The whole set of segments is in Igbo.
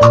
谢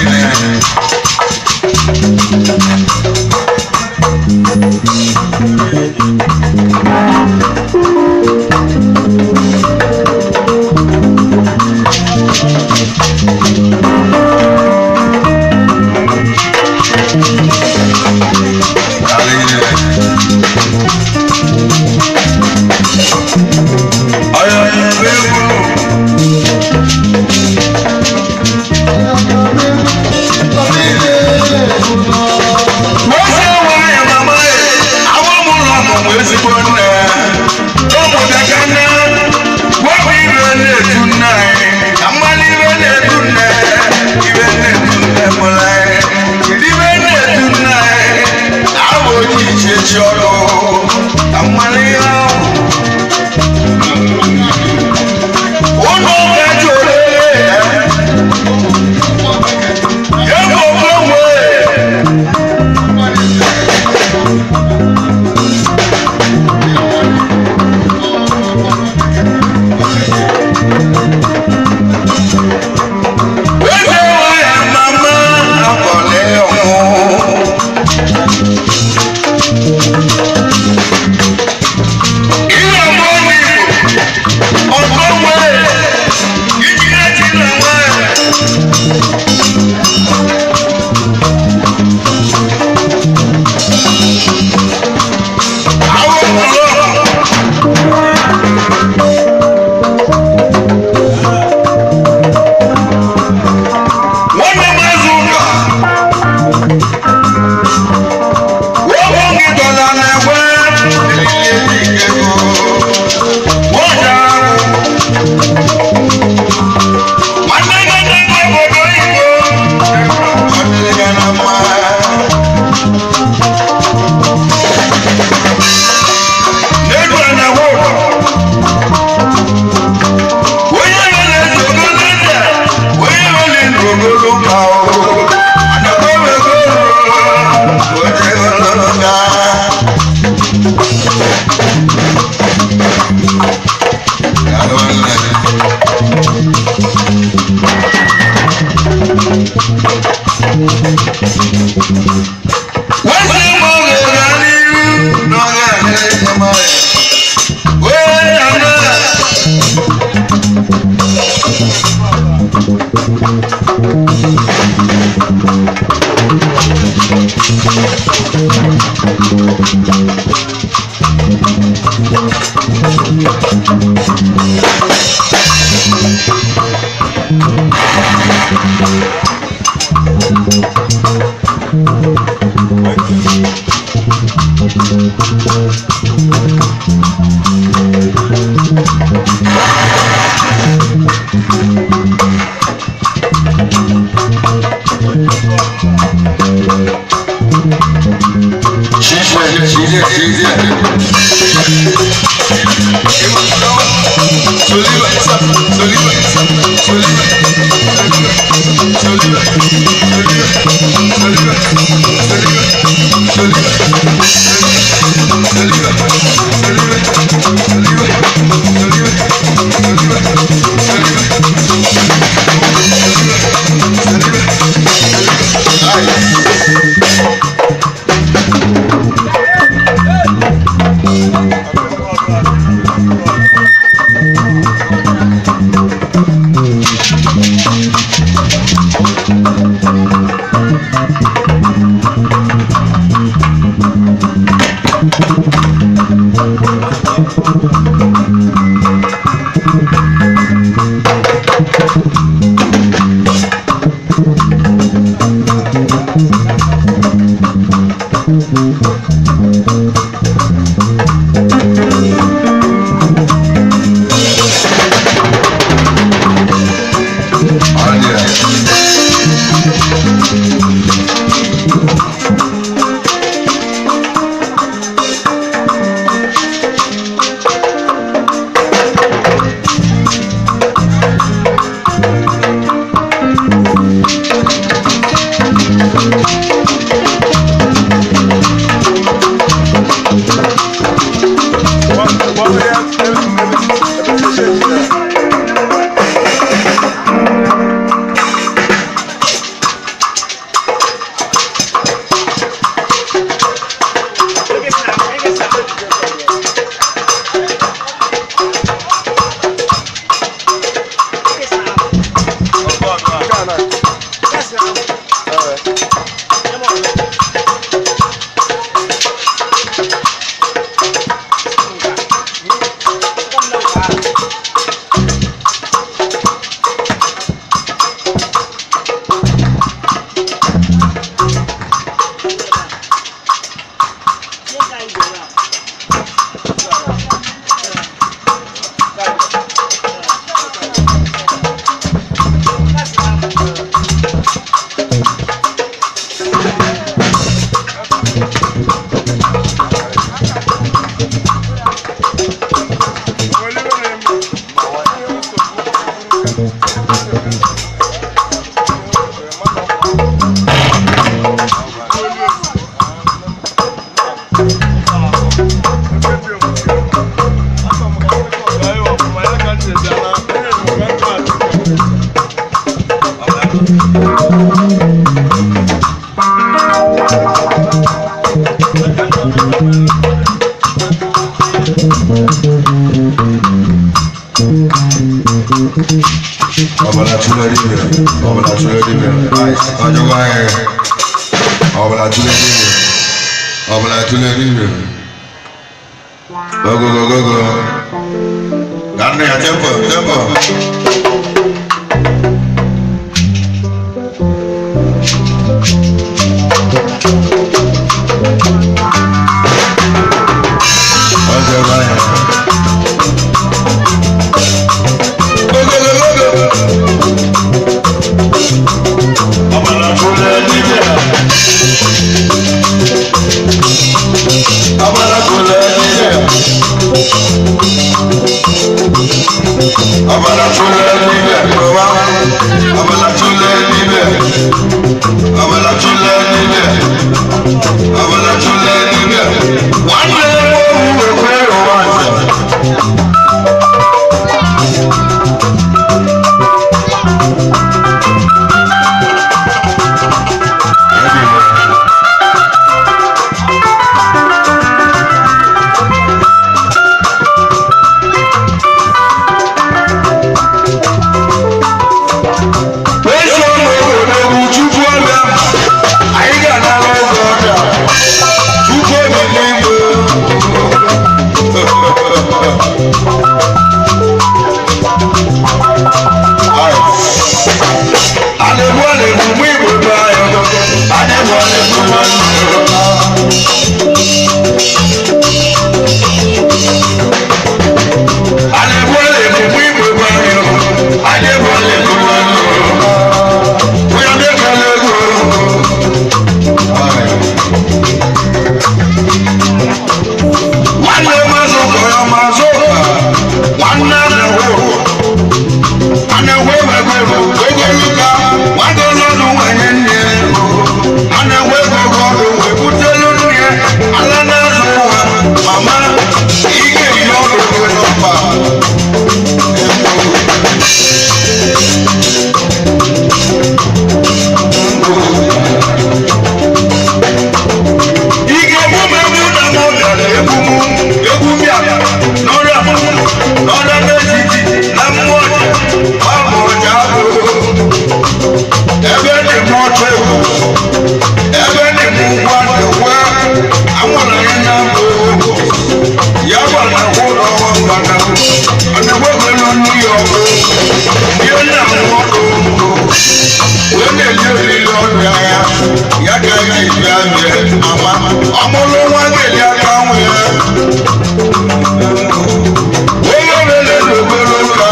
谢谢 谢。Nwoke nwanyị mama awọ m ụlọ ọmụmụ ezigbo nne. Ụmụ bịaka nne, wepụ ibe na-etu nne anyị, ka mmalụ ibe na-etu nne, ibe na-etu nne mụrụ anyị. Kedu ibe na-etu nne anyị? Awọ oji iche chi ọlụ, ka mmalụ ihe ahụ. Ụlọ ụka jụrụ ego onwe. Eze nwanyị mama akpọlị ọnwụ. Ihe ọgbọ Igbo, ọgbọ nwe, ijide ji na nwanyị. Awọ ụlọ. Nwanne m azụ ụka. Ụmụ gị dọla na-egwe elili ike ego. Nwoke ahụ. Nwanne gị na-ego obodo Igbo. Ọ dịrị gị na mma. N'elu a na-agwa ụdọ. Onye nọ na-eji ogolo eze, onye nọ na-eji ogolo ka o. Adakọ wego onye ogolo ga. Daalụ nwanne. Nwanne m oge gaa n'ihu na ọ ga-adịrị gị mma. Wee ana.谢谢，谢谢，谢谢。Ọbara tụrụ dibịa, ọbara tụrụ dibịa, ọjọgwa anyị. Ọbara tụrụ dibịa, ọbara tụrụ dibịa. Gogogogogo. Ka nne ya tempo, tempo. Ọjọgwa anyị. Gogogogogo. Ọbara tụrụ dibịa. Ọbara tụrụ dibịa. Ọbara tụrụ dibịa. Ụwa. Ọbara tụrụ dibịa. Ọbara tụrụ dibịa. Ọbara tụrụ dibịa. Nwanne m ohu wekwe ụwa nze. Ezi ọnụ obodo Chukwu ọbịa, anyị ga-anara oge ọbịa. Chukwu obi n'igwe. A na-egbu a na-egbu mụ Igbo be anyị. A na-egbu a na-egbu nwanne. A na-egbu a na-egbu mụ Igbo be anyị. A na-egbu a na-egbu nwanne. Onye na-ekele ego. Nwanne mazụ ụka ya mazụ ụka. Nwanne na-ewe a na-ewe ego ego luka nwanne ọnụ nwanyị nne a na-ewe ego ọdụ wee butelu nne ala na-azụ ụwa mama ị ga-eyi ọdụ gị n'ọkpa. Ị ga-egbu m egbu na mụ bịara egbu m egwu bịara n'ọrịa n'ọrịa n'etiti na mmụọ ọja ọ bụ ọja bụ ebe dị m ọchọ egwu ebe dị m ụgwọ dịkwa anwụrụ ya na mbụ ya gbara ụlọ gbana ọna-ewegolu nri ọkụ ihe na-anwụ ọkụ wee na-eli olili ọdụ ya ya ka eji bịa bịa mama ọmụlụ nwa ga-eli aka nwa ya onye orele n'obere ụka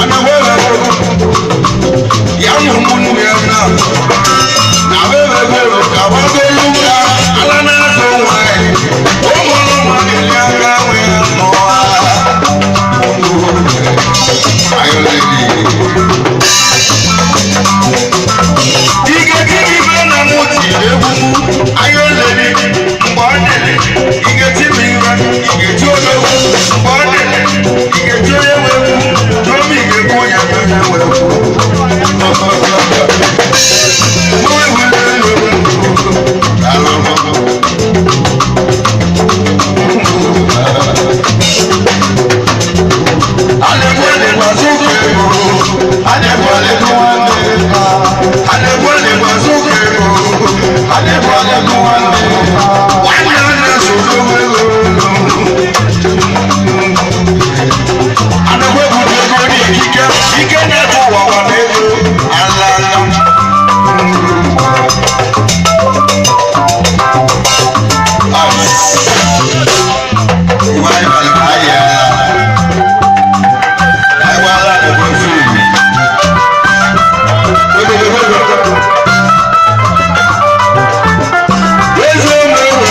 anagwere ya mụrụ ụmụnne ya na na bebebere ka gbagolu ka ala na-azụ nwanyị ụmụlụ nwa ga-eli aka nwa ya n'ọha. Ayo lady. Ige tiri ife na mụ tiri egwu mụ ayo lady mgbe ọ dịrị ige tiri ife ige ti odogwu mgbe ọ dịrị ige ti onye nwe egwu n'obi ige bụ onye nwe nwe egwu. Mụ ewele elu alụ. Anegwele gbazuka ego, anegwele nwanne, anegwele gbazuka ego, anegwele nwanne, nwanne nne soro ego. Anegwele ego ní ike, ike na-ebu ụwa ụwa n'ego, ala ala. Ìwà ìbàlẹ̀ ayé ala. Ẹgbẹ́ aládùúgbò fún mi. Eze ụmụ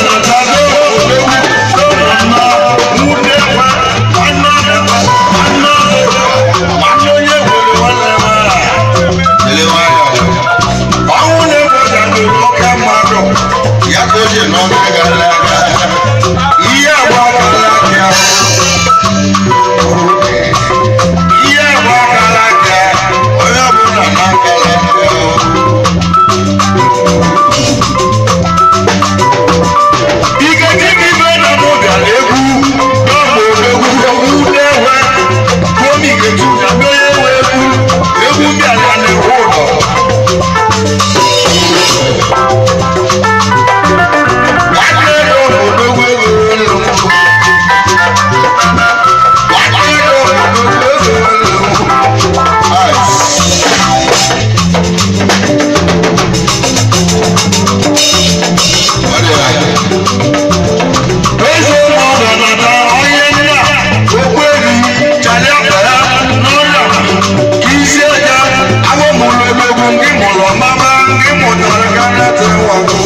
Nke mụtara ka na-ete nwakụ.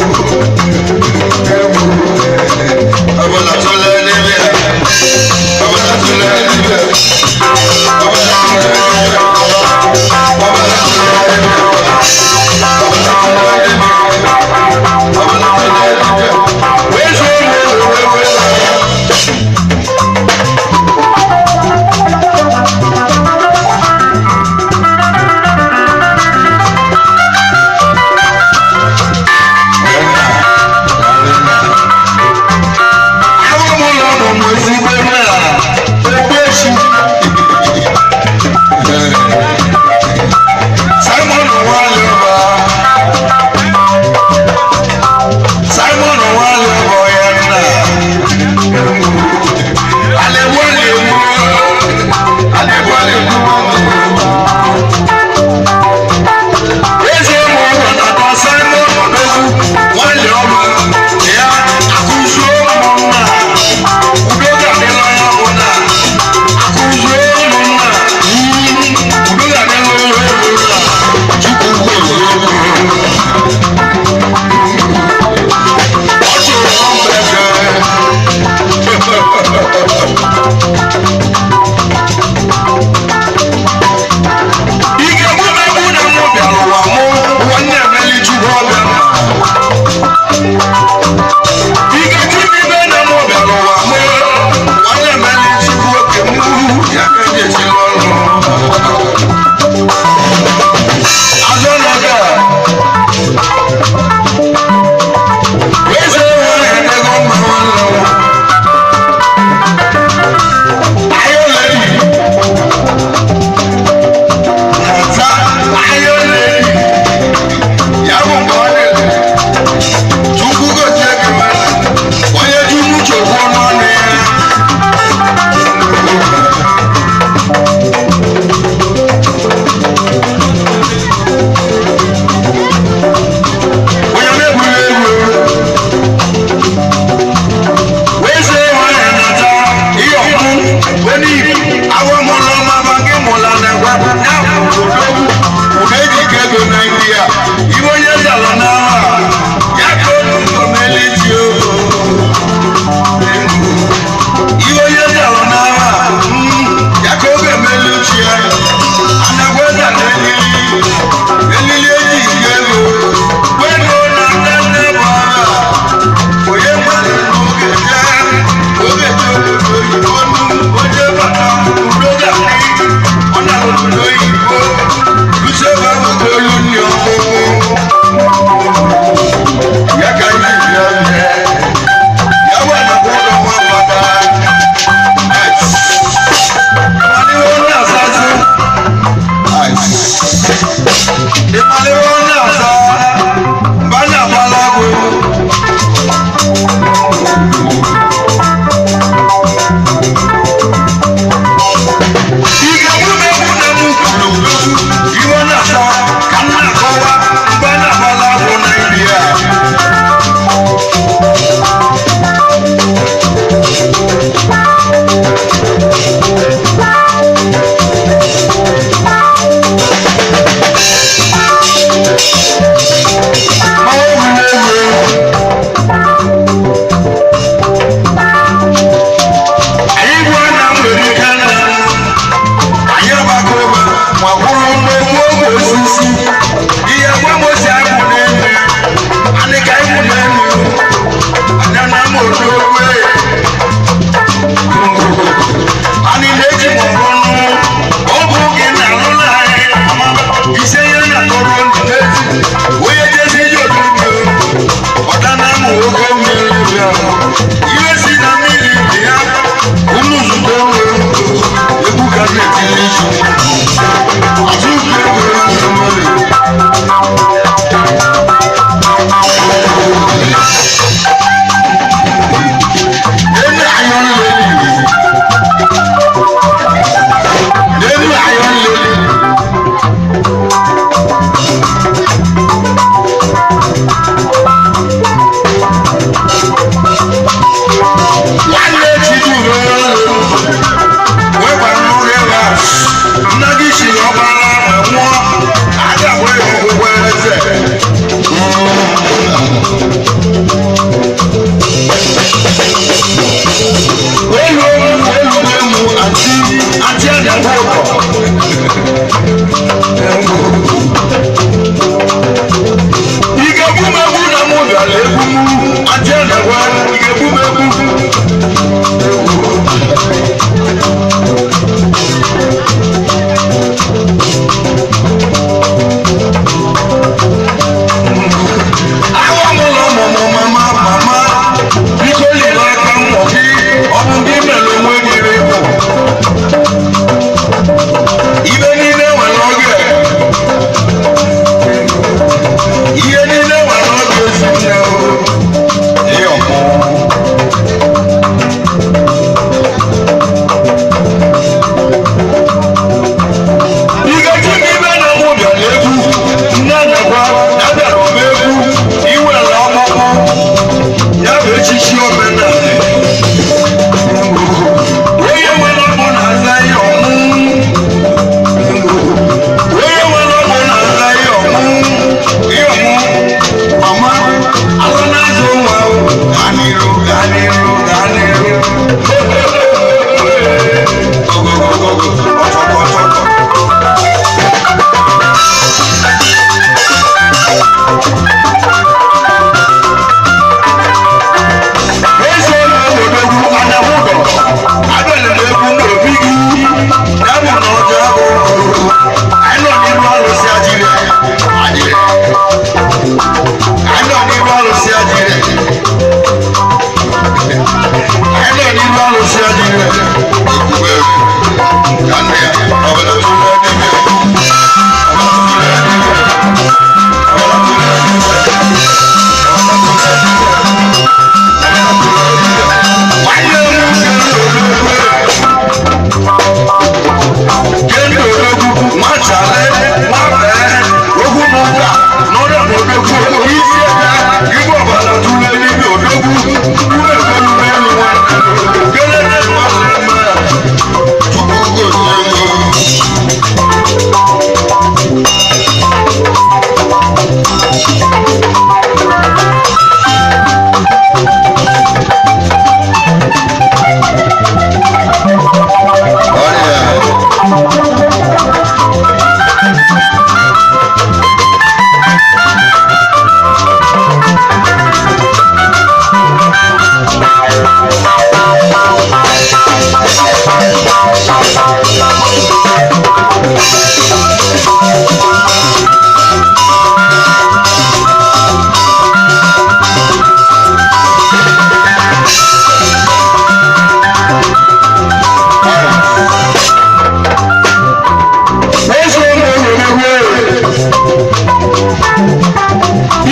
Ọbụla tụlee n'ime ya. Ọbụla tụlee n'ime ya. Ọbụla tụlee n'ime ya. Ọbụla tụlee n'ime ya. Ọbụla tụlee n'ime ya. Ọbụla tụlee n'ime ya. Wee zuo wee wee wee wee. Àwọn ọmọ ụlọ ụmụ ezigbo nna. Ogbuechi.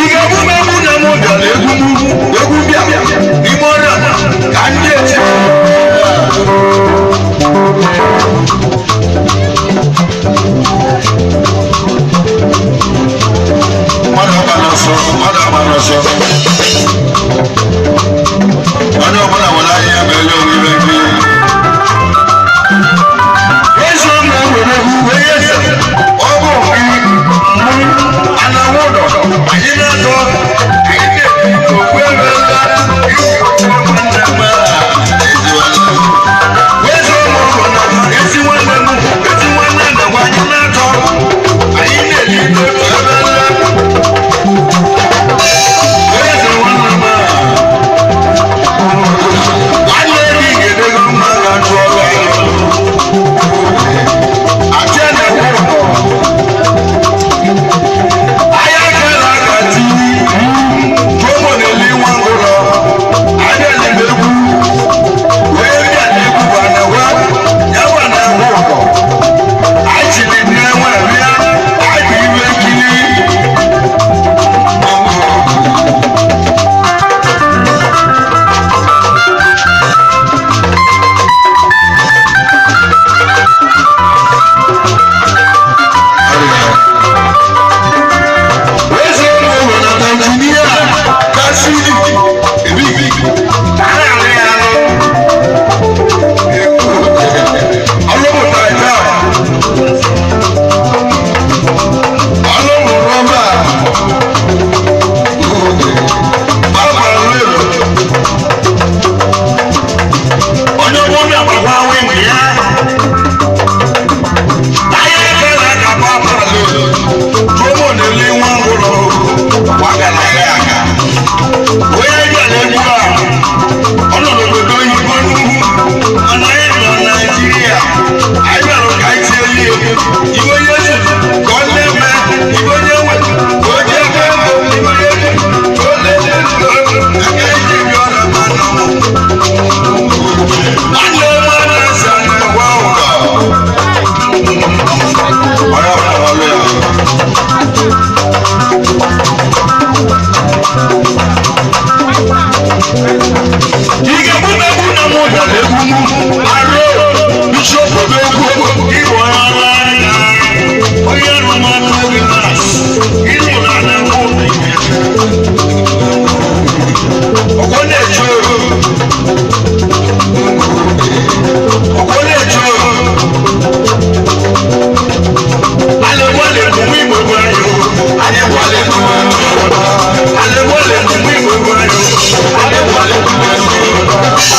Ị ga-egbu m egbu na mụ bịara egwu m egwu bịa n'ime ọrịa ka ndị eche. Mmadụ agba n'ọsọ, mmadụ agba n'ọsọ. Onye ọbụla nwere anya ya ma ele onwe ibe nkiri. Eze ọma nwere egwu wee eze. Ọ bụ mmiri, ana nwụdọ, anyị na-atọ, anyị na-ebi okwu ebe nta, ikwu okwu nwanne m a, ezi nwanne m. Eze ọma ọgọ na ezi nwanne m, ezi nwanne nna m, anyị na-atọ, anyị na-ebi n'otu ebe nta. Eze nwanne m a, nwanne gị ga-edego mma ga chụọ gị. Àti ẹ̀nà wọ̀. Ayé kẹlẹ́ àkàtì tómò nílí wọn kò lọ. Ayé lè léwu. Wéé bí àlékún wà náà wá. Yàwó náà wọ̀ kọ̀. Àìsí ni ní ẹ̀wọ̀n ẹ̀rí. Àìsí ìwé kiri. Eze ụlọ na Tanzania kasiri ebi ọlọ́mùtà ìta ọlọ́mù rọ́bà bàbá lérò onye ọgbọ́n ní àgbàgbọ́ àwọn ènìyàn ayé kẹlẹ́ kàbá pàlọ́ tómò nílé wọn kúrò wákàlà yẹ àgà onye gbàlẹ̀ egwu a ọnọdụ obodo oyibo nnukwu mana anyị nọ Naijiria anyị bịara ka anyị tie ihe iwe onye ji ka ọ na-eme iwe onye nwe ka o ji ebe ego iwe onye ji ka ọ na-eji ego aka iji gị ọrụ mmanụ nwanne m na-ese na-egwe ụka onye ọbụla ọlụ ya. Ị ga-egbu m egbu na mụ bịara egwu m arụ bishọp odogwu ịbụ onye ọrụ anya onye arụmarụ oge mas ịnụ na ana mbụ ọkwọ na-eche oru ọkwọ na-eche oru alewale kún ìgbò gbáyò alewale kún alewale kún ìgbò gbáyò alewale kún ìgbò gbáyò.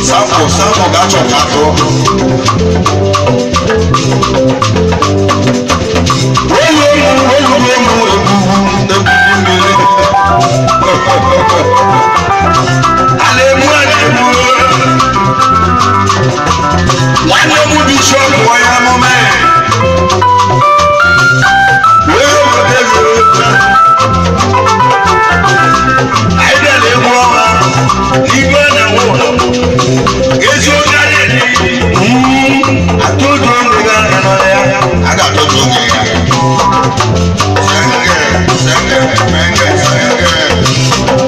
Sampo, sampo ga-achọ ka atọ. Olu olu olu olu egwugwu egwugwu mmiri. Ala egbu ala egbu. Nwanne m bishọp onye amụma. Wee weta ego. Anyị bịara egwu ọnwa n'igwe na ụlọ. Ezi oge anyị dị. Atụtụ ndụ ga-aga n'ọhịa. A ga-atụtụ gị ya. Senge, senge, menge, senge.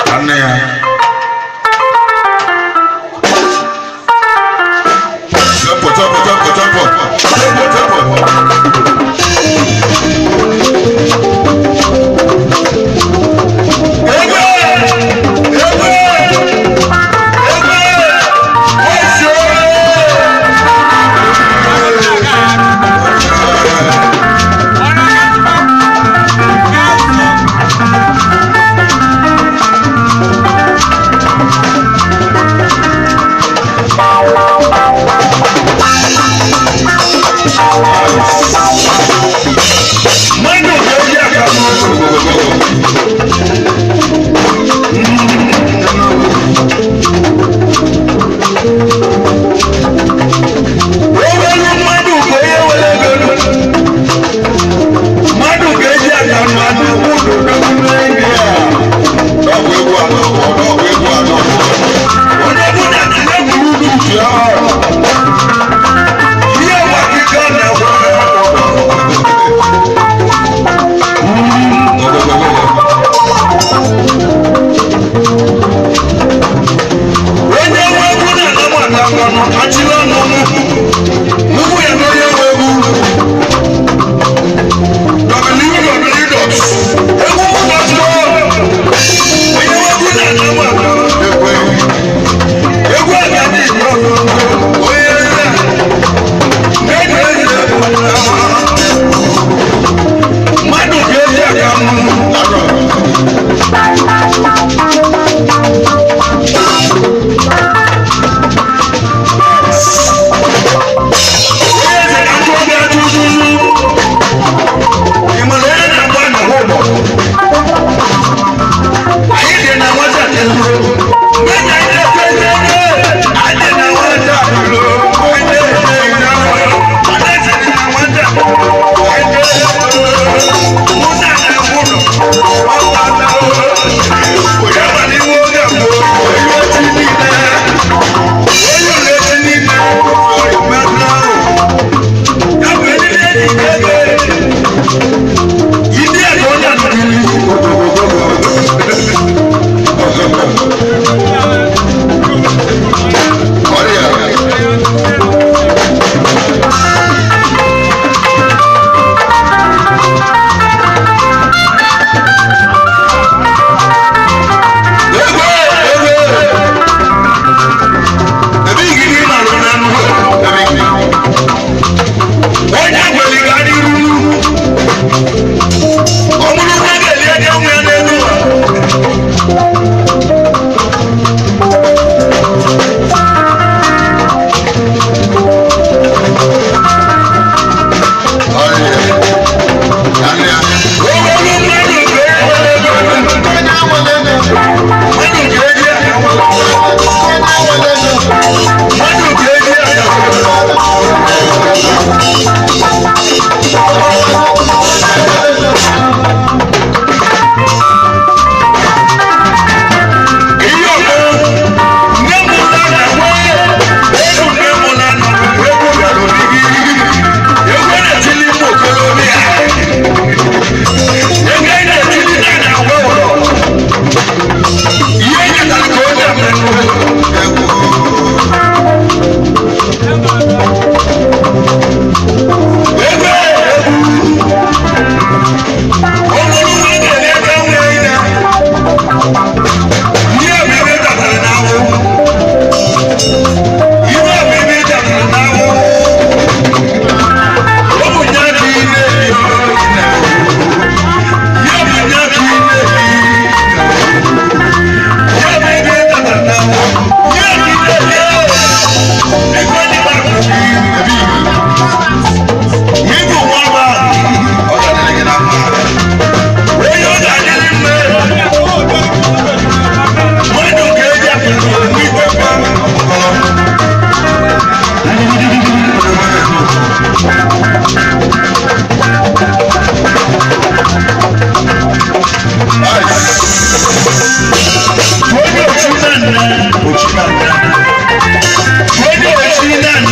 Nwanne ya. Tempo, tempo, tempo, tempo. Tempo, tempo. Egwe! Egwe! Egwe! Ese! Mmadụ ga-eji aka n'ogo. Owelu mmadụ ka onye were ego nụ. Mmadụ ga-eji aka mmadụ kwudo n'omume ya. N'ọgwụ egwu a n'ọgwụ, n'ọgwụ egwu a n'ọgwụ. Onye ọbụla tinye gburu uche ahụ. Ihe nwa akịka na-egwe. Onye nwe egwu na-ana m aka mmanụ achịla ọnụ mụ mụ ya na onye nwe egwu www.egwu.com. Onye nwe egwu na-ana m aka ekwe egwu agaghị igwe ọnụ onye nne na-ege eze mmadụ ga-eji aka mụ arọ.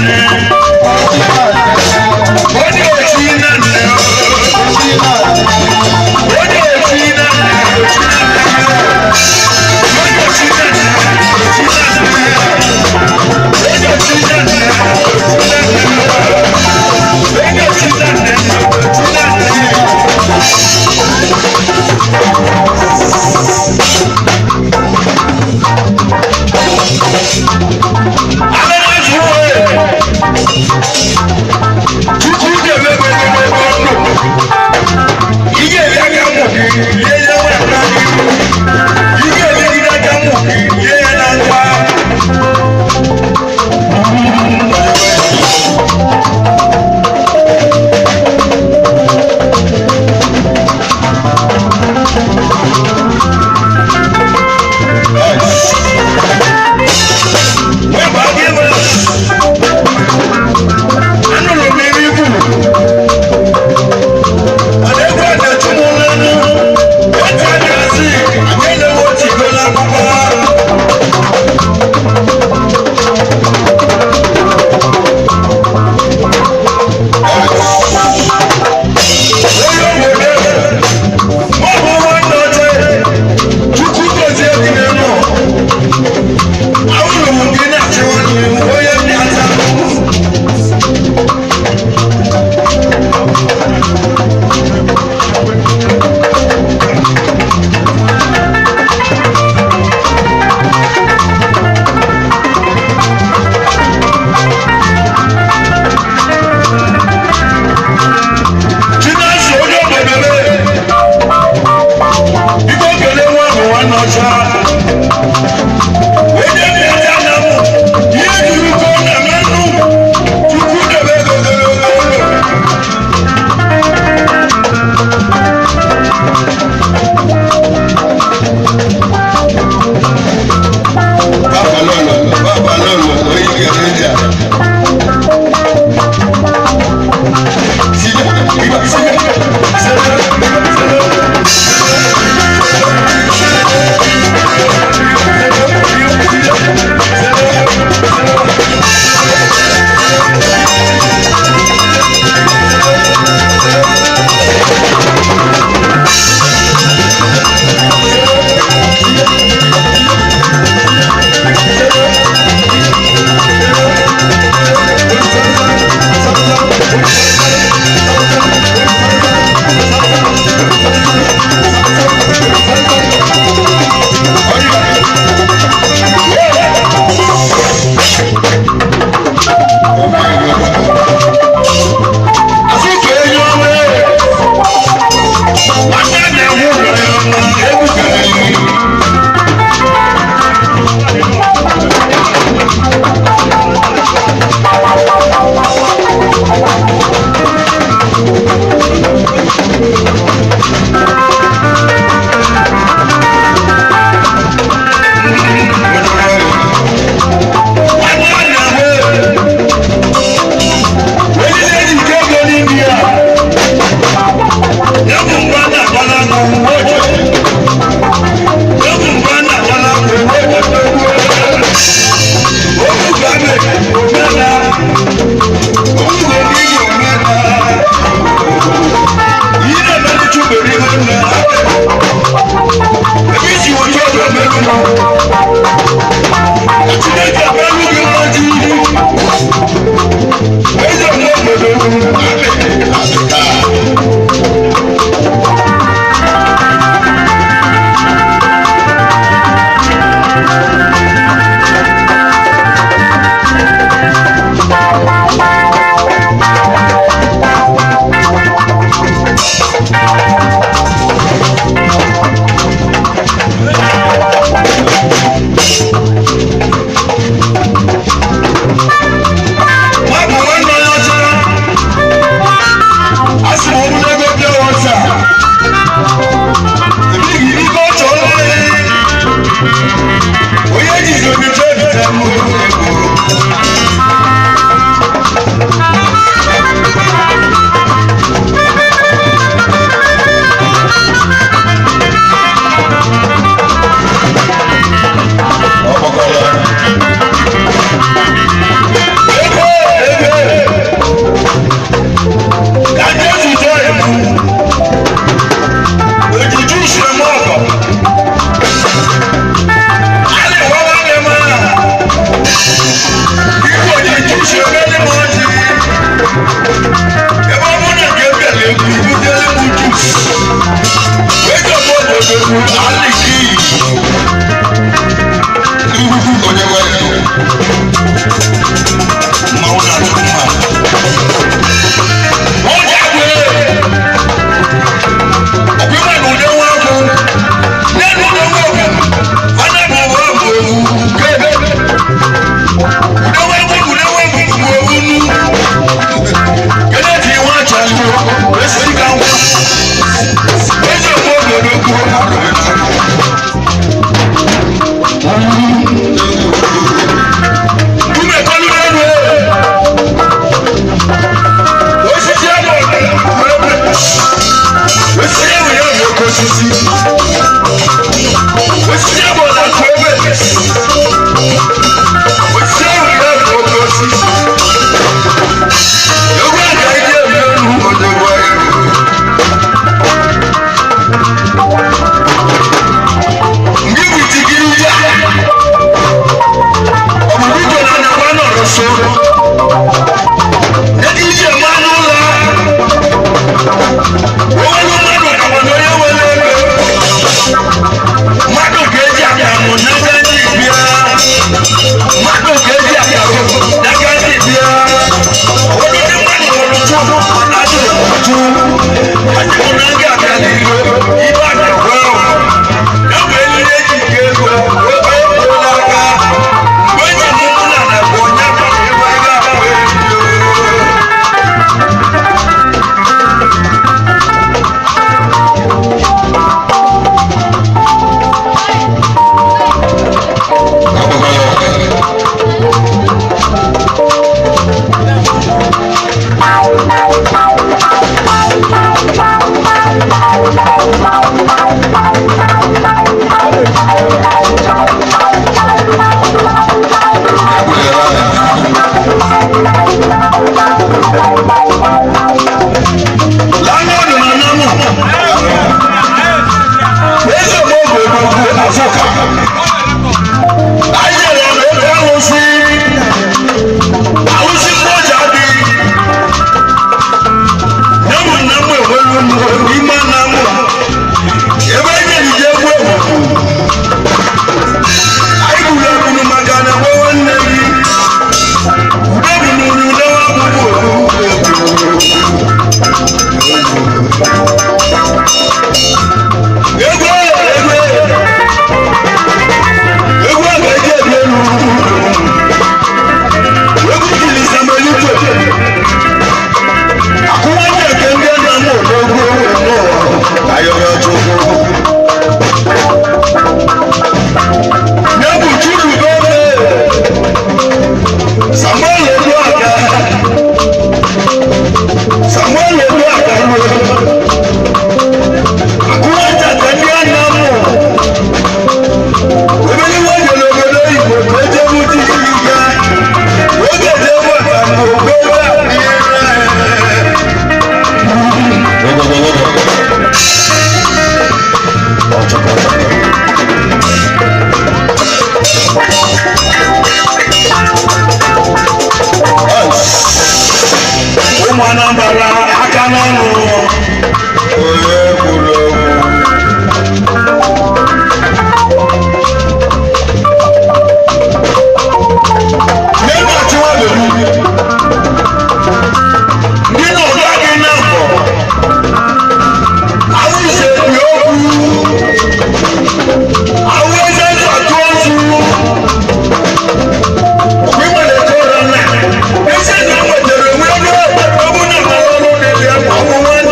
nne. Onye ochi na nne. Onye ochi na nne. Onye ochi na nne. Onye ochi na nne. Onye ochi na nne. Onye ochi na nne. Chukwu ga-emebe ebe ndụ. Ị ga-eri aka mmụ gị, lie ya nwa aka n'ihu. Ị ga-erigide aka mmụ gị, lie ya na nwa. Wepụ aka ebe. Anụrụ m ebe i kwuru. Mana egwu a na-atụ m n'ọnụ. Otu a na-asị, anyị elewe otu igwe n'akwụkwọ. Onye obodo, ma ọ bụ nwanne ọcha, Chukwu gozie gị n'elu. Ahụrụ m gị na-achị nwanne m, onye ndị ata. Chinasa onye obodo m, biko kelee nwa ahụ nwanne ọcha. Onye dị aka na mụ, ihe juru ka ọ na-eme nnu, Chukwu debe ego ogologo ndụ. Bàbá lọ́lọ́, bàbá lọ́lọ́, oyin kẹ̀kẹ́ jà. Sílẹ̀, ìgbà sílẹ̀, sílẹ̀, sílẹ̀. Azụka enyi ọma e. Nwanne na-enwe ụlọ ya ọma, egwu gara ihu. Nwanne na-enwe. Onye na-eji ike ego n'ime ya. Ya bụ mgbe a na-agba n'agụ uwe oche. Ya bụ mgbe a na-agba n'agụ uwe oche. Okwu ka mere, omena. Okwu ka ndị Igbo omena. Ihe na-emetụ chubere ihe nna. Ebe isi wotu ọdụ emerụ m. Chineke emerụ gị mmaji. Eze m obodo Àbíká. Ebe ọ bụ na nke bịara egwu ibutere m juice. Ego m obodo bụ aliki. Onye nwere mmanwụ na-atụ mma. Onye agwụ ọkwa ịma na ude nwa agwụ n'elu ude nwa agwụ fana bụ ụwa bụ ewu kebe ude nwa agwụ ude nwa agwụ bụ ewu nu kedu eji nwa achọrọ esi ka nwa ezi okwu obodo kwuo. Ume kọlu n'elu osisi ebe ọbụla osisi ewu ya bụ oke osisi osisi ebe ọ na-akụ ebe osisi ewu ya bụ oke osisi egwu a ka iji ewu elu. Onye nwere. Ndị bụ itigiri ya ọ bụ biko na anyakwa nọrọ so ego iji eme anụ ụlọ onwere mmadụ ka nwere onye nwere ego mmadụ ka eji akamụ n'aka ndị bịa mmadụ ka eji akamụ n'aka ndị bịa ụfọdụ ndị mmadụ nwụrụ chụ mana ajụrụ chụ ajụrụ na ndị aka n'iro ibe akakwa ahụ ya bụ eriri eji nke ego oge ego n'aka mgbe eji mụmụ na na bụ onye akara ebe a ga-ahụ ego. Landlord na namu. Eze m oge gbogbo Afụka. Anyị jere ebe alụsị. Alụsị mgboja dị. Nyamu na mụ enwelu mụ n'ime na mụ. Ebe anyị jere ije egwu egwu. Anyị gburu egburu maka na nwe nwanne gị. Ude bụ n'uru ude nwa akwụkwọ egwu. Egwu egwu egwu a ga-eji ebi elu egwu jiri samelite akụwa ndị nke ndị nna m odogwu Ayọrọ Chukwu. Ya bụ Chudubere Samuel Oduaka Samuel Oduaka akụwa nchata ndị nna m obere nwa jere obodo oyibo ka o jee mụta ikike oge jee gbata ma obere ụmụ Anambra aka n'ọnụ. Onye kwuru okwu. N'ebe ọchịwa bebu ndị na ọga gị na mbọ awụse bi okwu awụ eze nzọtụ ozu ịmalite ụra nna eze na nwetara onwe ebe ọbụ na mara ọrụ dị ya ma ọ bụ nwanne.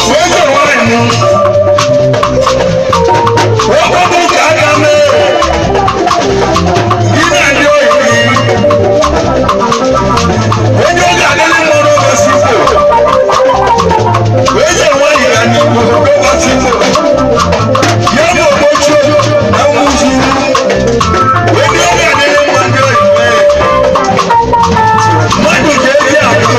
Wee jee nwanyị mụ. Okwu ka aka mee. Ị na-adị oyi. Onye oge adịghị mma n'ụbọchị Igbo. Wee jee nwanyị ya n'Igbo n'ụbọchị Igbo. Ya bụ ogbochi na nwuzu. Onye oge adịghị mma ndị oyi mee. Mmadụ ga-eji akụ.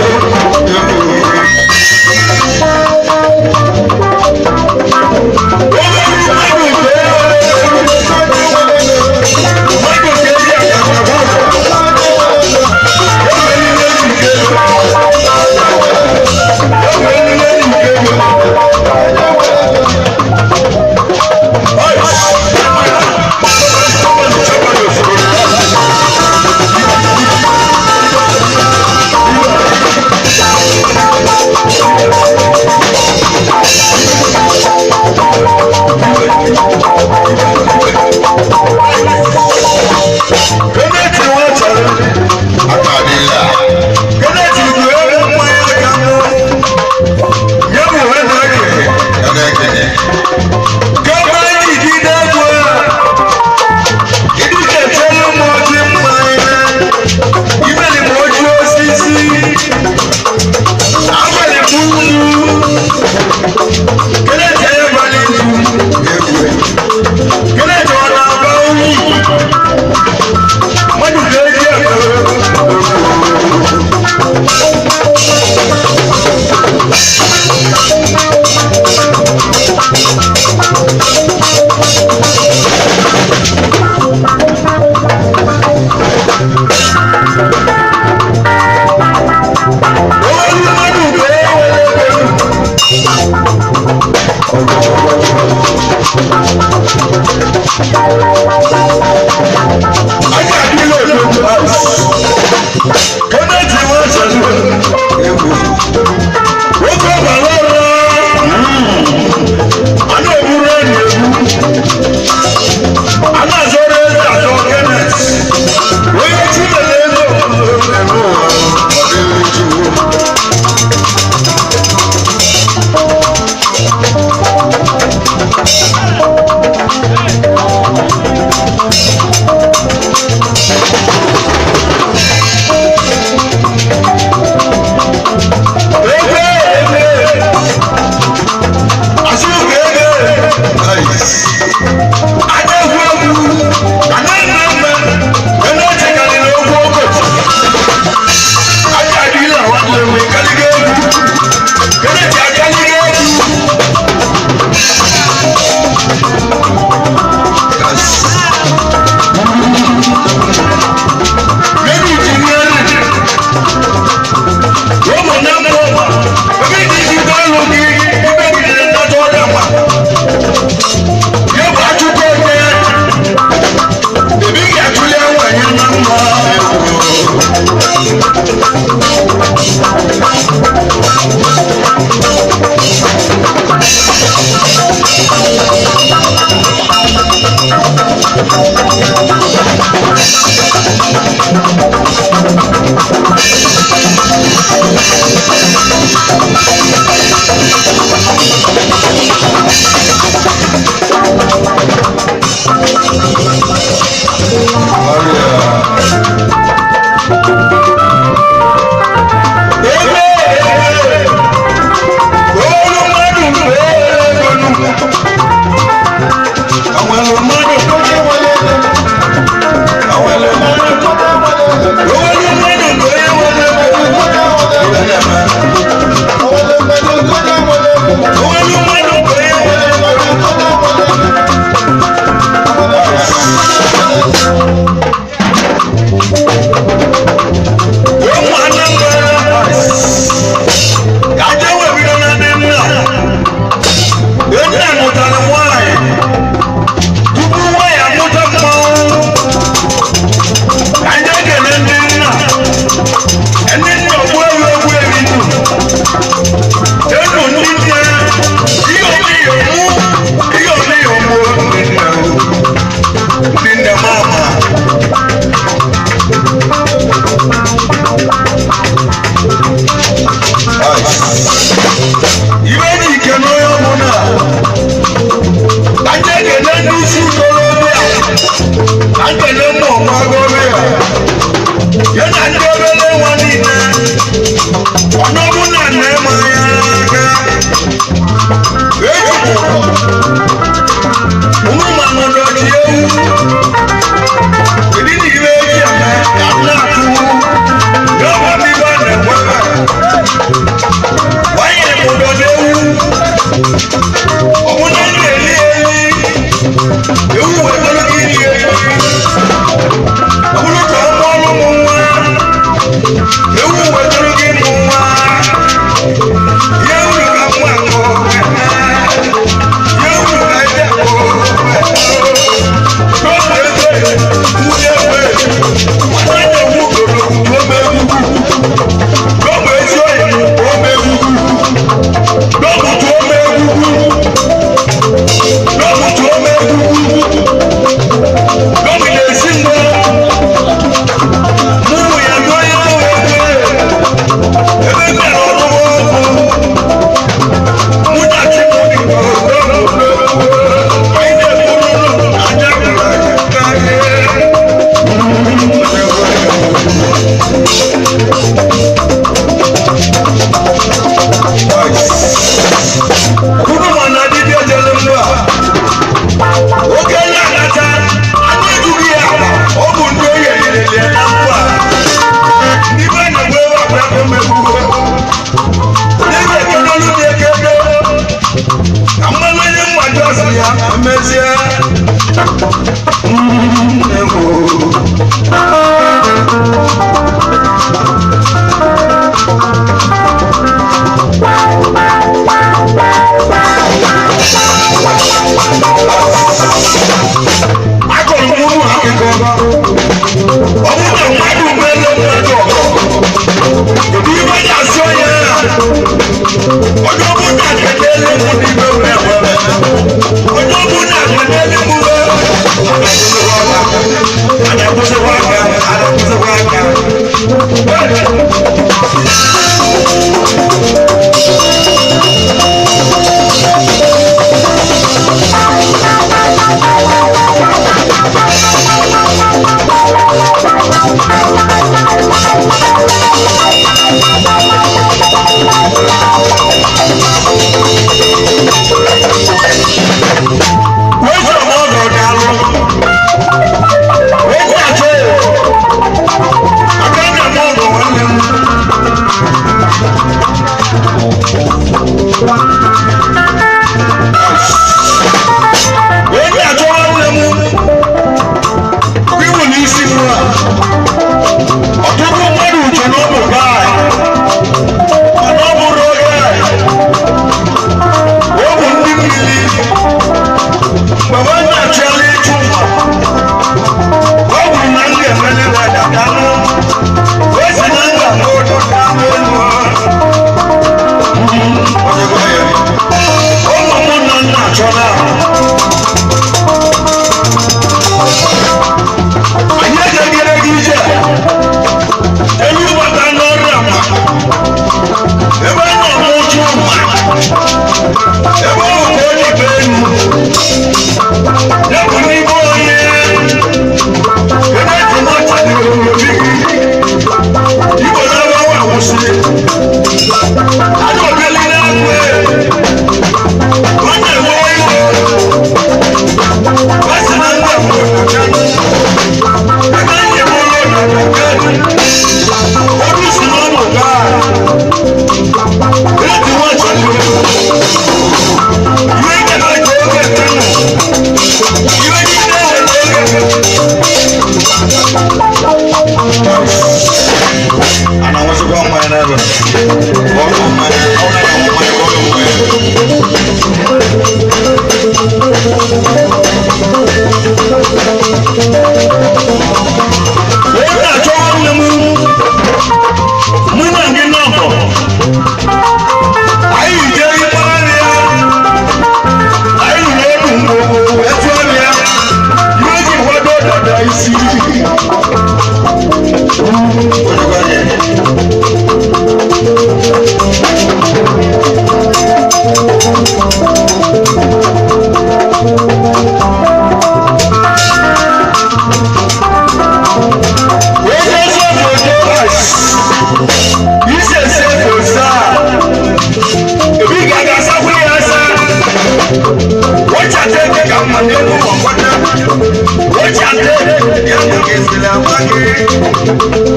Asịrị ama gị.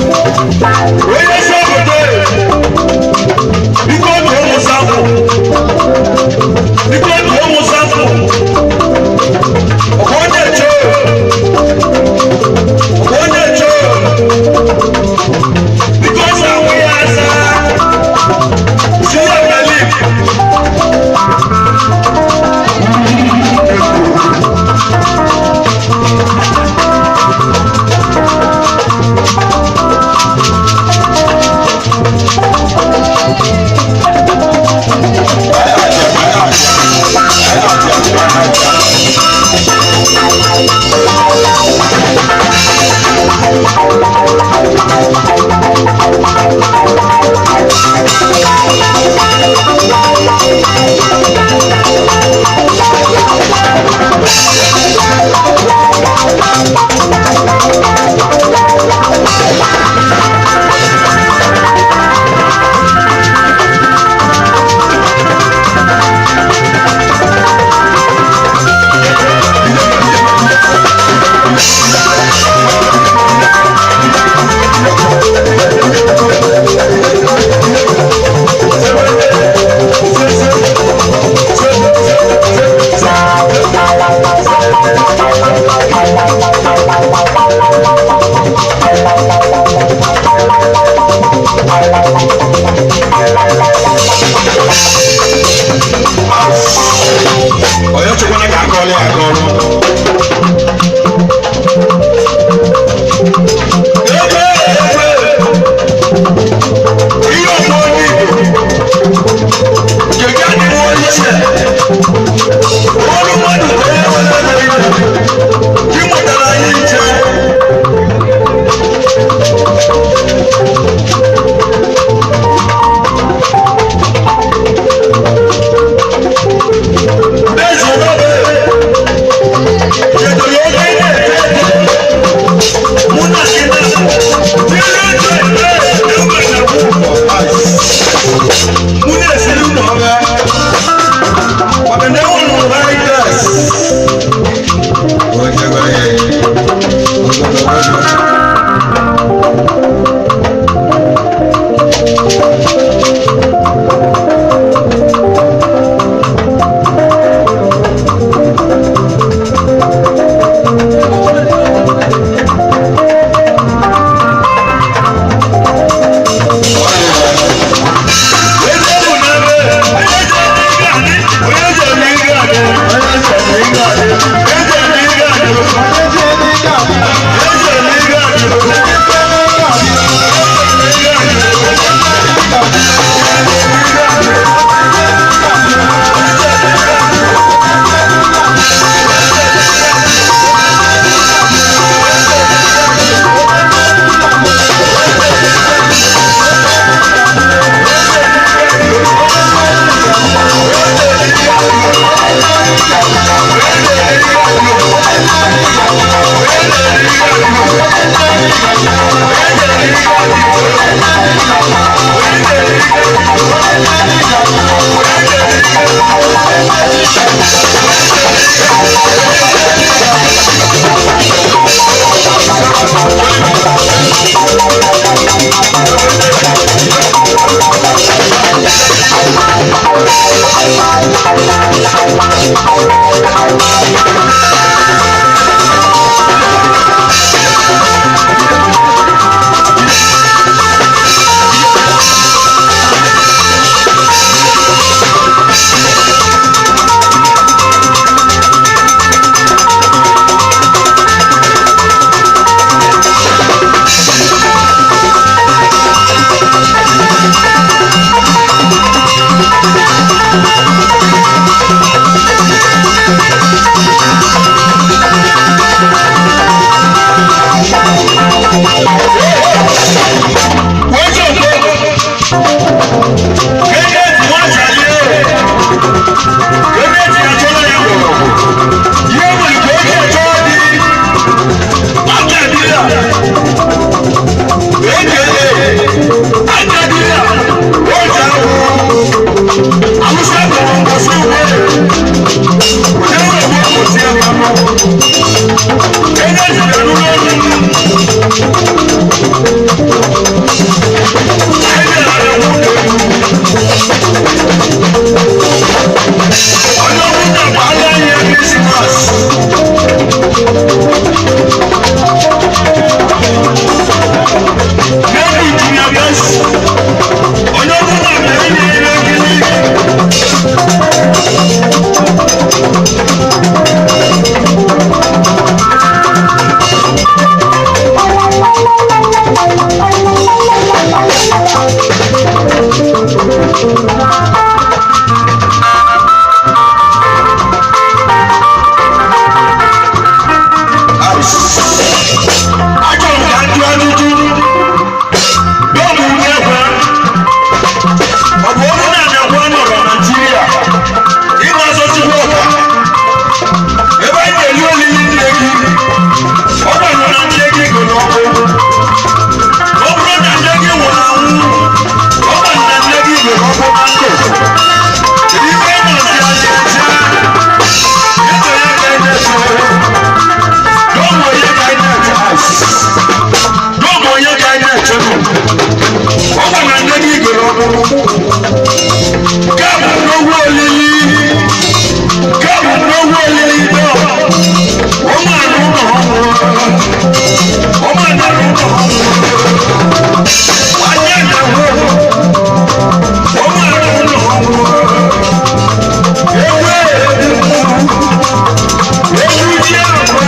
Onye si obodo biko otu ụmụ sapụ, biko otu ụmụ sapụ, ọkwa onye eche, ọkwa onye eche, biko ọsọ ahụ ya asa si ya bịa. Onye chekwana ka akọọlụ ya akọọlụ. Ebe ebe ihe ọmụ onye Igbo nke gị adịghị onye iche ọrụ mmadụ ka onye nwere ego ibe gị mụtara anyị iche. Eze ọbẹ ṣètò oge na-eto mụ na gị na mụ na-esiri unu ọbẹ maka na enwere m virus. Onye jide n'ụlọ ọrụ. Anyị bịara n'ụlọ egwu. Onye ọbụla gbaala anyị Krismas. N'ebe Junior Best, onye ọbụla bịara inye ihe nkiri. Achọrọ m ka m jụọ ajụjụ. N'oge ugbu ekwe, ọ bụ ọrụ na-abịakwa nọrọ Naịjirịa ịgba ọsọ chukwu ọka ebe anyị na-eli olili nne gị, ọ gbanyere na nne gị gụrụ ọkụ. Ọ bụrụ na nne gị nwụrụ anwụ, ọ gbanyere na nne gị gụrụ ọkụ na ndụ. Kedu ife ị nọzi anya eche? Eche ya ka ị na-eche. N'oge onye ka anyị na-eche? N'oge onye ka anyị na-eche nụ? Ọ gwara nne gị gụrụ ọkpụkpụ. Nke a bụ n'ogwu olili. Nke a bụ n'ogwu olili dọ. Ụmụ anụ ụlọ ha nwụrụ. Ụmụ anụ ụlọ ha nwụrụ. Anya na-ahụ. Ụmụ anụ ụlọ ha nwụrụ. Egwu egwu. Egwu ji akwa.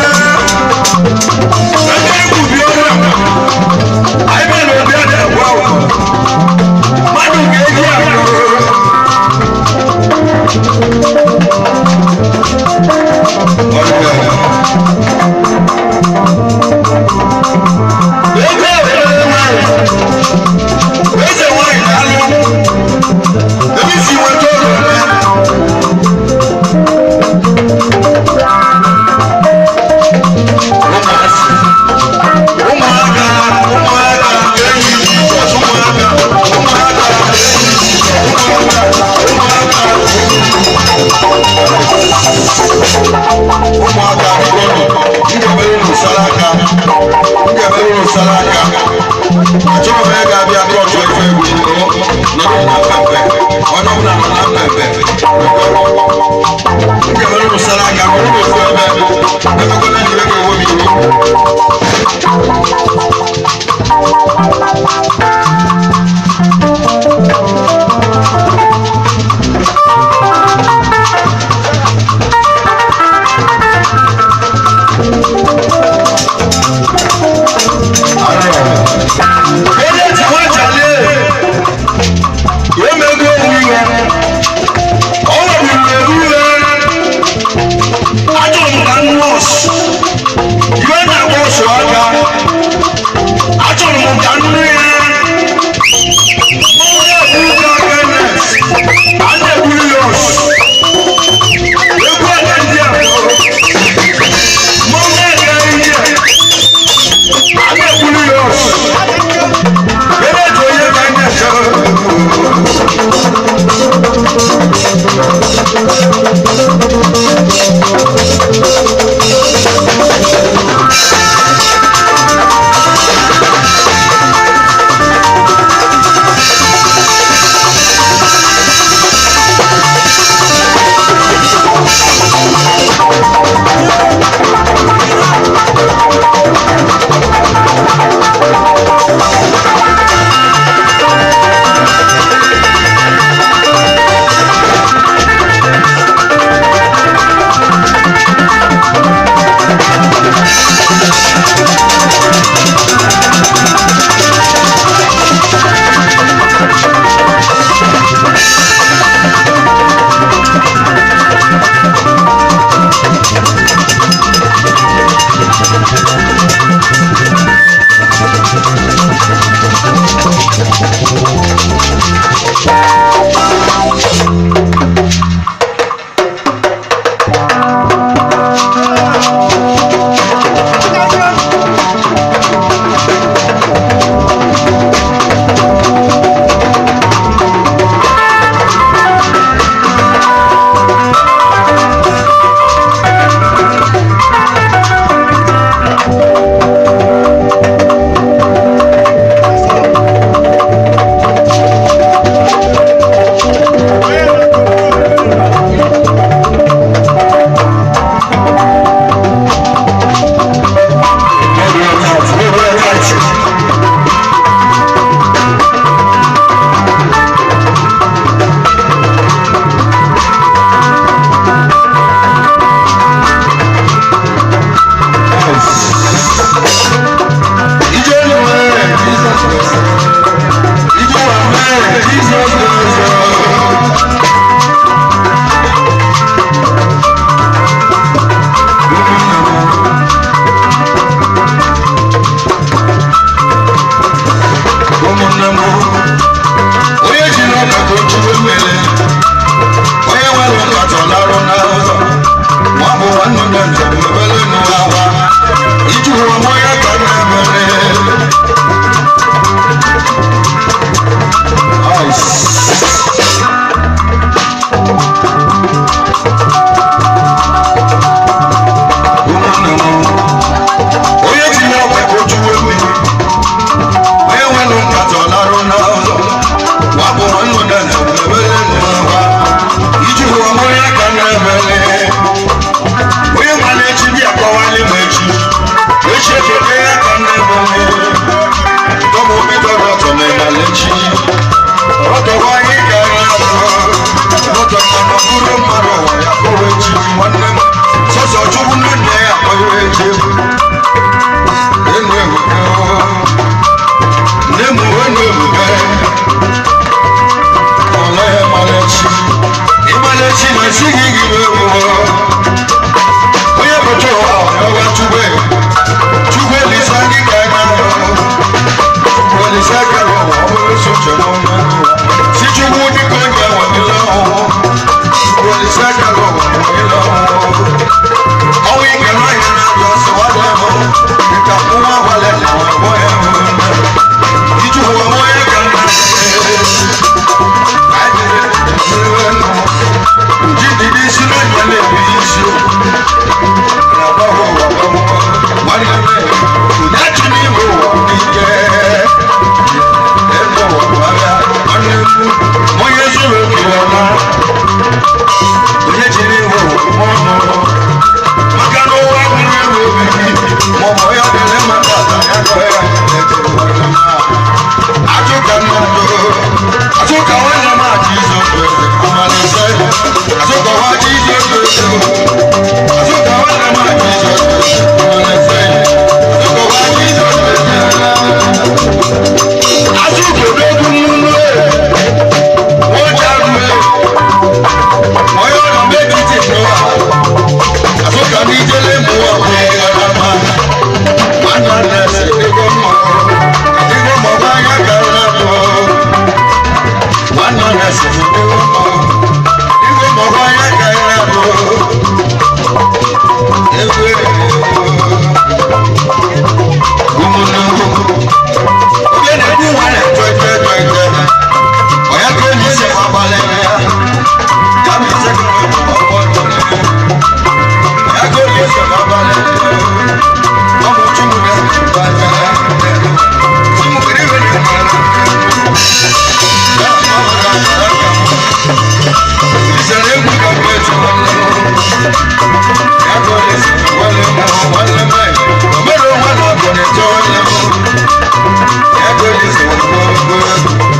Ebe egwu bi ọrụ akwa. Anyị bịara obi adị agwa agwa. Mmadụ ga-eji akụ. Ego ebere nwanyị. Eze nwanyị na-alụ. Ebe isi nweta ụlọ ya. Ụmụazị. Ụmụaka, ụmụaka, enyi Jizọs, ụmụaka, ụmụaka, enyi Jizọs, ụmụaka, ụmụaka. Ụmụaka, bikonu, m ga-emere unu sara aka, m ga-emere unu sara aka. Achọrọ m ịga abịa kọtụ efe egwu nọrọ na mpepe, onye ọbụla nọ na mpepe. M ga-emere unu sara aka, nọrọ n'ofu ebe, emekwana na iwe ga-ewe m iwe. Onye ji nwachalie, emego onwe ya, ọ nwere ewu ya. Ajọ m ka nọọsụ, iwe na-agba ọsụ aka. ebele n'ụwa. Iji ụwa mụ ya ka m na-ebele. Ice. Ụmụnne m, onye tinye ọkwa ka o juwe mmiri, onye nwere nkata ọ larụ n'ụzọ, wapụ nwanne na ebele n'ụwa. Iji ụwa mụ ya ka m na-ebele. Onye nwere echi bịa kọwalị m echi, echi ekele ya ka m na-ebele. Tọmụ obi tọrọ ọtọ na ịmala echi. Ọtọkwa anyị ka anyị na-atọ. Ọtọ mmanụ bụrụ mmadụ ụwa ya kpọrọ echi nwanne m. Sọsọ Chukwu nne nne ya akpọghị echi. Enu ebuka. Nne m enu ebuka. Ọla ya mara echi. Ịmara echi na esi gị gị wee wụọ. Onye bụcha ụwa ọwa Chukwu. Chukwu elisa gị ka anyị na-arịọ. Olise kẹrọ wọ bụrụ soche n'ọnụ si Chukwu dịka onye nwere ọhụụ. Olise kẹrọ wọ nwere ọhụụ. Ọnwụ ike n'ahịa na-abịa ọsọ nwanne m dịka nwa agbalị na nwa ya iji ụwa nwa ya ka nna ji dịdị isi n'ọnya na-ebi isi na-agbahụ ụwa nwanne m ụnyachi n'ime ụwa n'ike. Onye zuru oke ọma, onye jiri iwe ọnụ, maka na ụwa nwere ewu obibi, maọbụ ya dịrị mmadụ ata ya gọọ ya. Ajụka mmadụ, ajụka nwanne m achị izo amalise, ajụka nwa achị izo, ajụka nwanne m achị izo amalise, ajụka nwa achị izo. Azụgodo nnụnụ wọ́n jagun ẹ̀ wọ́n yóò lọ méjì tì fún wa àtúnkà ní délé mú wa pé ọ̀dàmà wọn nà nẹ́sẹ̀ dígbò mọ́ dígbò mọ́ bá yá kàrà tó wọn nà nẹ́sẹ̀ dígbò mọ́ dígbò mọ́ bá yá kàrà tó ewé gbọmọdé oge na-egbu nwa na-eto eto eto eto. Onye ka onye isi abalị ya ya bụ ise ka ọ bụ ya ka onye isi abalị ọ bụ chukwu na chukwu kiri iwe na isere egwu ka mgbe etu nwanne ya ka onye isi nwanne m nwanne m omere onwe na ọgụ na-eto nwanne m ya ka onye isi nwanne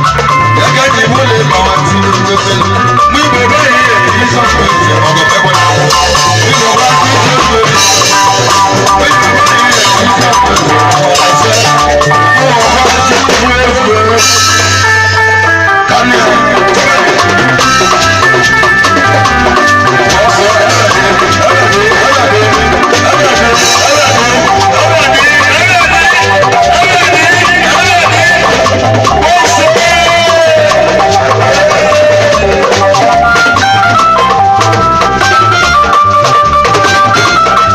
Thank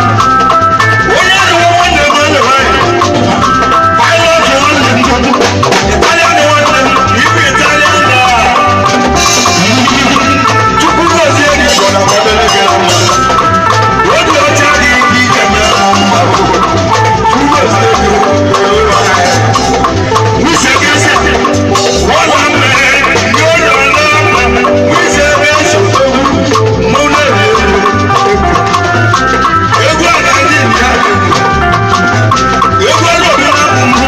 Onye adịwo nwanne m nwanne nwanyị. Pilot nwanne m. Italian nwanne m. Ibu Italian na. Chukwu gozie gị gwara m obere gị na mma. Obi ọcha gị ike ije mere m mma. Chukwu gozie gị. Nwise gị wọ́n mẹ́ yóò lọ lọ́mọ. Nwise gị sọ̀tọ̀ mú lẹ́rìí. Egwu agaghị ndị a. Egwu ọrụ obi na mbụ.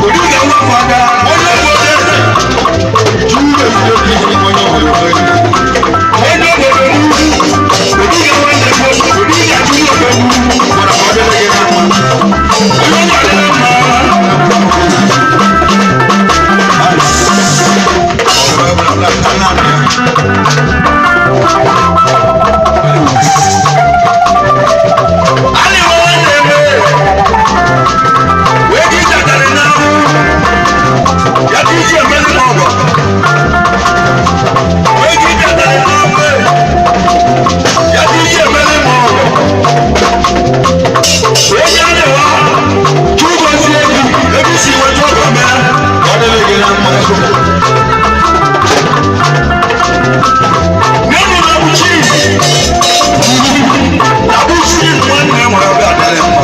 Obi ga-awapụ aka onye obodo eze. Onye obodo n'ugwu. Obi ga-enwe ndị obi ga-ajụ obodo n'ugwu. Onye ọbụla dị mma. Ali nwanne m wee ji njakịrị n'ahụ ya ka iji emezi m ọgọ wee ji njakịrị n'ahụ ya ka iji emezi m ọgọ onye adịwa chụgozie gị ebe isi nweta ọgọ mee ka ọ dịrị gị na mma. Nínú Abuchi, Abuchi nwanne nwere ọbịa adịrị mma.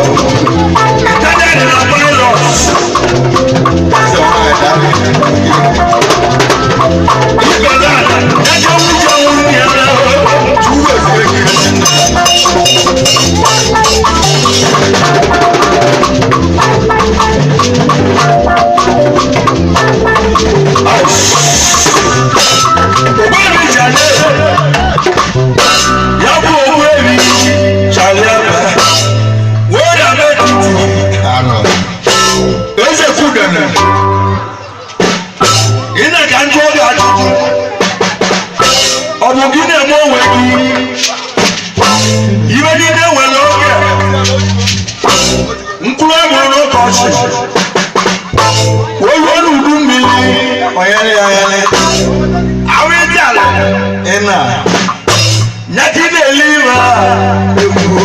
Italian na pilot. Eze kwudene, ị na-ka njụ oge ajụjụ, ọ bụ gị na-eme onwe gị ibe niile nwere oge mkpụrụ amụrụ n'ọkọchị wee ruo n'udu mmiri Onyere ya onyere. ahụ ịdị ala Ịna. nyaka ị na-eli ime a Egwu.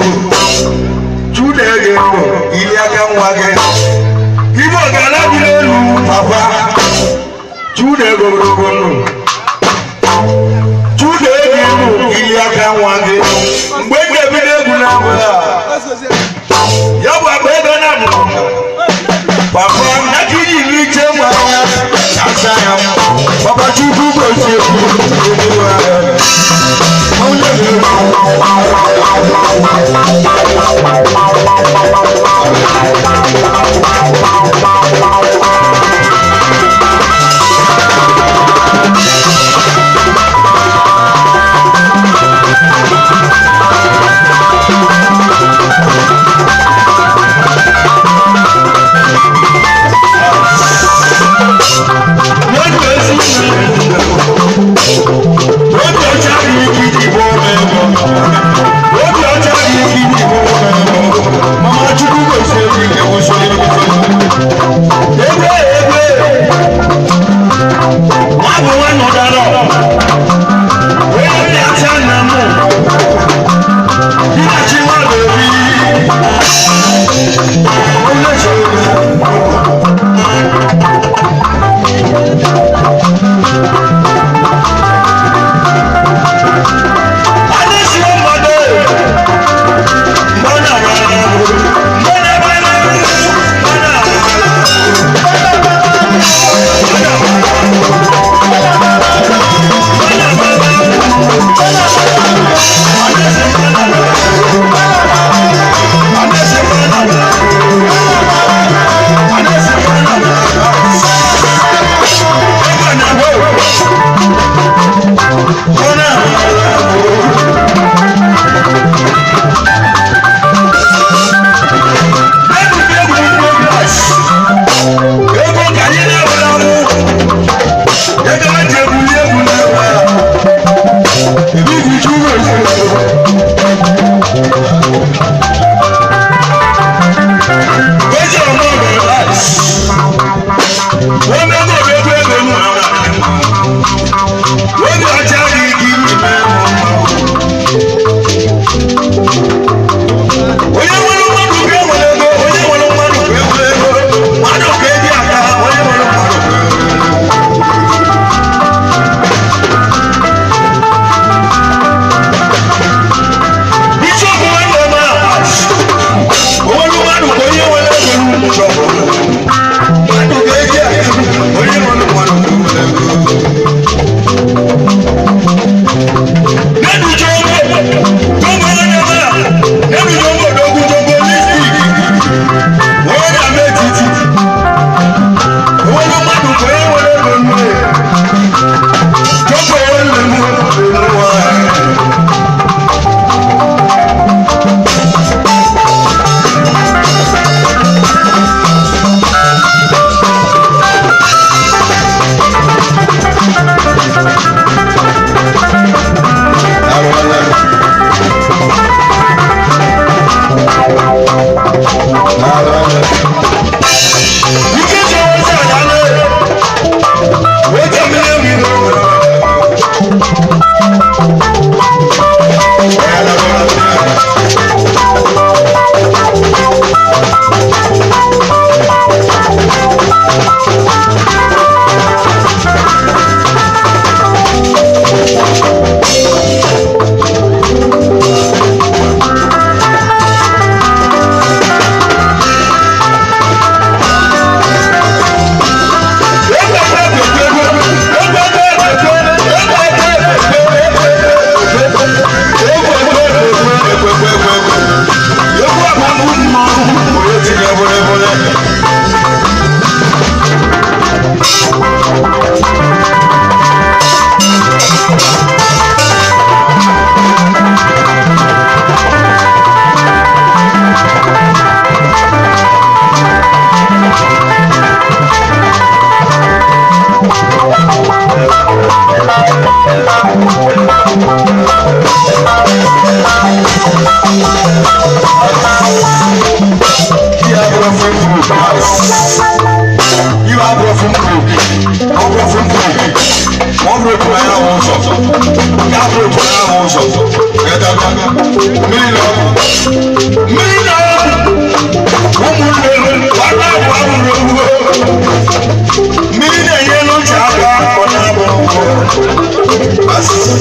Chineke ndụ Ili aka nwa gị. ibe ọgara dị n'elu Papa. Chineke ogologo ndụ Chineke ndụ Ili aka nwa gị. Mgbe m ga-ebido egwu na-abụ a ya bụ akpa ego na-abụ Papa. nyaka iji iri iche mma Asa ya m. Papa Chukwu gozie egwu. Egwu ahụ. Onye na-egwu. N'otu ezi obi ọcha dị ike iji bụ ego obi ọcha dị ike iji bụ ego Mama Chukwu gozie gị egwu so egwu. Egwe egwe nwa bụ nwa nọdara onye na-acha nna m dịnachi nwa bebi Onye so egwu. Adịsị mmadụ mgbe ọ na-arụ mgbe na-ebe mgbe na Ego ka anyị na-ewere ọrụ ego eji egwuri egwu na-ewe. Ihe abụrụ fún group. Ihe abụrụ fún group. Ọ bụrụ fún group. Ọ bụrụ otu anya ahụ ụzọ. Ya bụrụ otu anya ahụ ụzọ. Gatago. Mmiri na ọgwụ. Mmiri na ọgwụ. Ụmụnne m, nwanne abụọ abụrụ ogbuo. Mmiri na-enye n'uche aka, ọ na-abụ ụgwọ. Asịsị.